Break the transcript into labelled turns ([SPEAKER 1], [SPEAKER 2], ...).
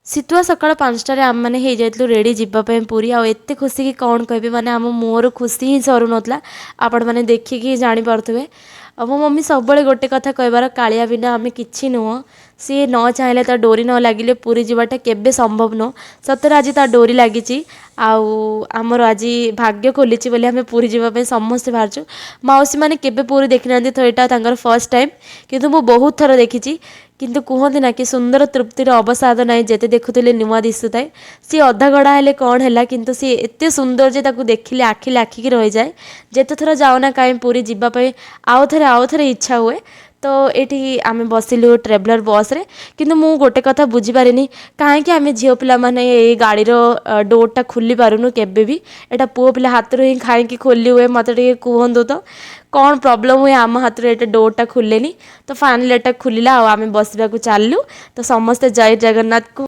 [SPEAKER 1] ଶୀତୁଆ ସକାଳ 5ଟାରେ ଆମେମାନେ ହେଇଯାଇଥିଲୁ ରେଡ଼ି ଯିବା ପାଇଁ ପୁରୀ। ଆଉ ଏତେ ଖୁସି କି କ'ଣ କହିବି, ମାନେ ଆମ ମୁହଁରୁ ଖୁସି ହିଁ ସରୁନଥିଲା। ଆପଣମାନେ ଦେଖିକି ହିଁ ଜାଣିପାରୁଥିବେ। ଆଉ ମୋ ମମି ସବୁବେଳେ ଗୋଟେ କଥା କହିବାର, କାଳିଆ ବିନା ଆମେ କିଛି ନୁହଁ। ସିଏ ନ ଚାହିଁଲେ, ତା ଡୋରି ନ ଲାଗିଲେ ପୁରୀ ଯିବାଟା କେବେ ସମ୍ଭବ ନୁହଁ। ସତରେ ଆଜି ତା ଡୋରି ଲାଗିଛି ଆଉ ଆମର ଆଜି ଭାଗ୍ୟ ଖୋଲିଛି ବୋଲି ଆମେ ପୁରୀ ଯିବା ପାଇଁ ସମସ୍ତେ ବାହାରିଛୁ। ମାଉସୀ ମାନେ କେବେ ପୁରୀ ଦେଖିନାହାନ୍ତି ତ ଏଇଟା ତାଙ୍କର ଫର୍ଷ୍ଟ ଟାଇମ୍। କିନ୍ତୁ ମୁଁ ବହୁତ ଥର ଦେଖିଛି। କିନ୍ତୁ କୁହନ୍ତି ନା କି ସୁନ୍ଦର ତୃପ୍ତିର ଅବସାଦ ନାହିଁ, ଯେତେ ଦେଖୁଥିଲେ ନୂଆ ଦିଶୁଥାଏ। ସିଏ ଅଧା ଗଢ଼ା ହେଲେ କ'ଣ ହେଲା, କିନ୍ତୁ ସିଏ ଏତେ ସୁନ୍ଦର ଯେ ତାକୁ ଦେଖିଲେ ଆଖି ଲାଖିକି ରହିଯାଏ। ଯେତେ ଥର ଯାଉନା କାହିଁ, ପୁରୀ ଯିବା ପାଇଁ ଆଉ ଥରେ ଆଉ ଥରେ ଇଚ୍ଛା ହୁଏ। ତ ଏଇଠି ଆମେ ବସିଲୁ ଟ୍ରାଭେଲର ବସ୍ରେ। କିନ୍ତୁ ମୁଁ ଗୋଟେ କଥା ବୁଝିପାରିନି, କାହିଁକି ଆମେ ଝିଅ ପିଲାମାନେ ଏଇ ଗାଡ଼ିର ଡୋର୍ଟା ଖୋଲି ପାରୁନୁ କେବେ ବି? ଏଇଟା ପୁଅ ପିଲା ହାତରୁ ହିଁ କାହିଁକି ଖୋଲି ହୁଏ? ମୋତେ ଟିକେ କୁହନ୍ତୁ ତ, କ'ଣ ପ୍ରୋବ୍ଲେମ୍ ହୁଏ ଆମ ହାତରୁ ଏଇଟା ଡୋର୍ଟା ଖୋଲେନି? ତ ଫାଇନାଲି ଏଇଟା ଖୋଲିଲା ଆଉ ଆମେ ବସିବାକୁ ଚାଲିଲୁ। ତ ସମସ୍ତେ ଜୟ ଜଗନ୍ନାଥକୁ